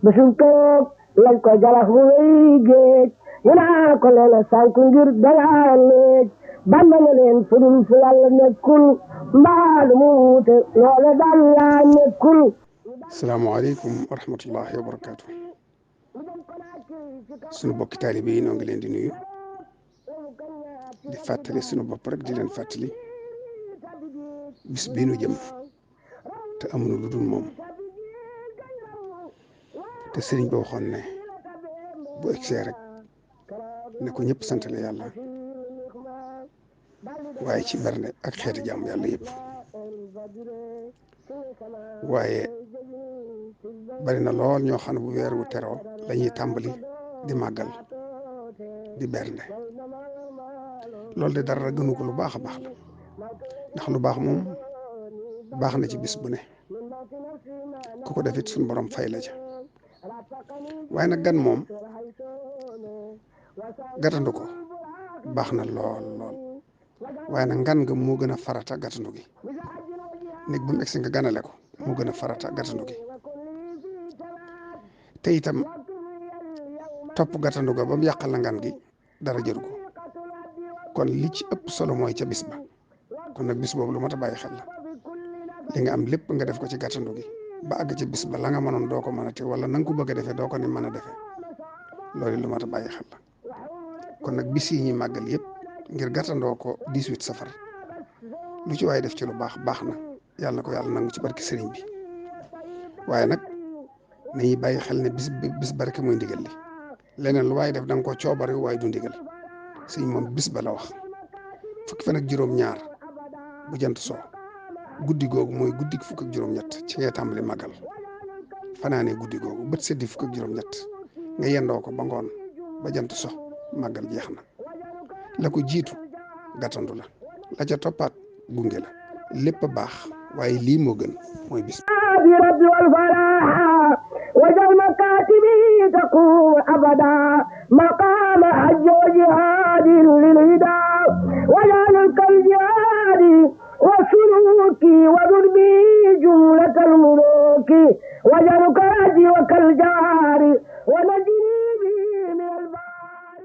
bisum keroog lañ ko jalax mu wéy géej ñu naa ko leena sànku ngir dangaa léej Bamba ne leen fudul fu yàlla nekkul mbaalu mu wuute loole daal laa nekkul. salaamaaleykum wa rahmatullahi wa barakaatu. sunu bokki taalibe yi noo ngi leen di nuyu di fàttali sunu bopp rek di leen fàttali bis bii nu jëm te amuñu lu dul moom te sëriñ ba waxoon ne bu egsee rek ne ko ñëpp santale yàlla waaye ci bernde ak xeeti jaamu yàlla yëpp waaye bari na lool ñoo xam ne bu weer wu teroo lañuy tàmbali di màggal di bernde loolu de dara gënu ko lu baax a baax la ndax lu baax moom baax na ci bis bu ne ku ko defit suñu borom fay la ca waaye nag gan moom gàttandu ko baax na lool lool waaye nag ngan nga moo gën a farata gàttandu gi néeg bu mu egsi nga ganale ko moo gën a farata gàttandu gi te itam topp gàttandu ga ba mu yàqal la ngan gi dara jëru ko kon li ci ëpp solo mooy ca bis ba kon nag bis boobu lu mat a bàyyi xel la li nga am lépp nga def ko ci gàttandu gi ba àgg ci bis ba la nga mënoon doo ko mën a te wala na nga ko bëgg a defee doo ko ni mën a defee loolu lu mat a bàyyi xel la kon nag bis yi ñuy màggal yëpp ngir gàttandoo ko 18 safar lu ci waaye def ci lu baax baax na yàlla na ko yàlla nangu ci barki sëriñ bi waaye nag nañuy bàyyi xel ne bis barke mooy ndigal li leneen lu waaye def da nga ko coobare waaye du ndigal sëñ moom bis ba la wax fukki fan ak juróom-ñaar bu jant so guddi googu mooy guddi fukk ak juróom-ñett ci ngay tàmbali màggal fanaanee guddi googu bët seddi fukk ak juróom-ñett nga yendoo ko ba ngoon ba jant so màggal jeex na la ko jiitu gàttandu la la ca toppaat gunge la lépp a baax waaye lii moo gën mooy bis bi rabbi wal faraha wajal makatibi taqum abada maqama hajj wa jihadin lil hida wajal kal jihadi wa suluki wa durbi jumlatal muluki wajal